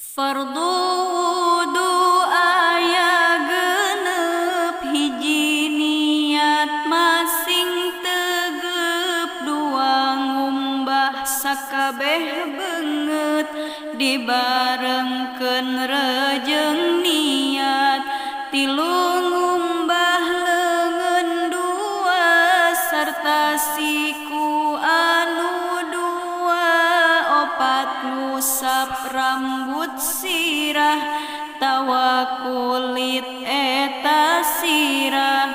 Fardu wudu aya 6, hiji niat masing tegep, dua ngumbah sakabeh beungeut, dibarengkeun rejeng niat, tilu ngumbah leungeun dua sarta siku anu dua, opat ngusap rambut sirah tawa kulit eta sirah,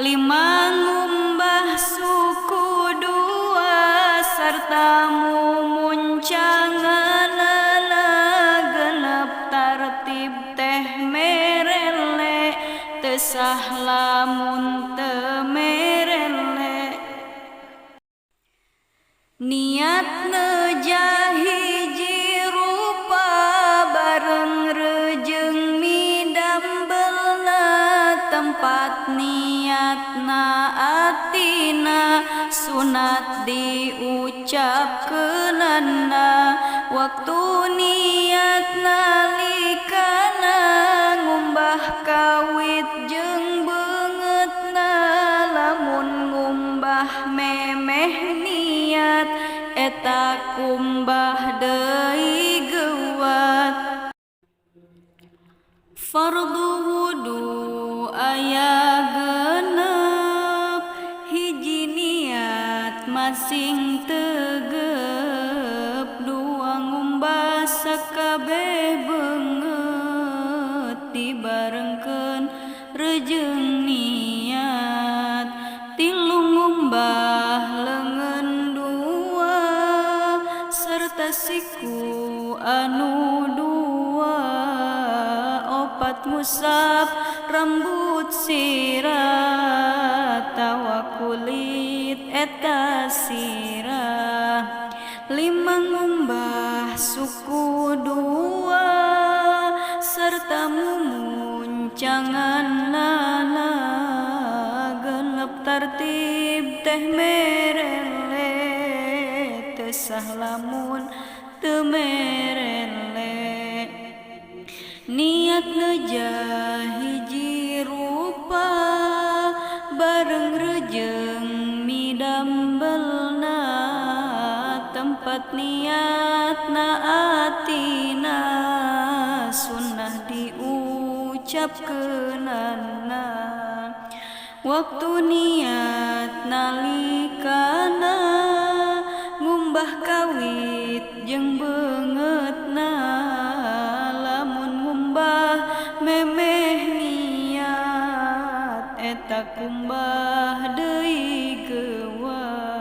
lima ngumbah suku dua sarta mumuncanganana, genep tartib teh merele, teu sah lamun teu merele. Niat neja hiji rupa bareng rejeng midambelna, tempat niatna atina, sunat diucapkeunana, waktu niat nalikana ngumbah kawit jeung beungeutna, lamun ngumbah memeh niat eta kumbah deui geuwat. Fardu wudu aya 6, hiji niat masing tegep, dua ngumbah sakabeh beungeut, dibarengkeun rejeng niat, tilu ngumbah leungeun dua sarta siku anu dua, opat ngusap rambut sirah tawa kulit eta sirah, lima ngumbah suku dua sarta mumuncanganana, genep tartib teh merele, teu sah lamun teu merele. Niat neja hiji rupa bareng rejeng midambelna, tempat niatna atina, sunnah diucapkeunana, waktu niat nalikana ngumbah kawit jeung beungeutna, lamun ngumbah memeh niat eta kumbah deui geuwat.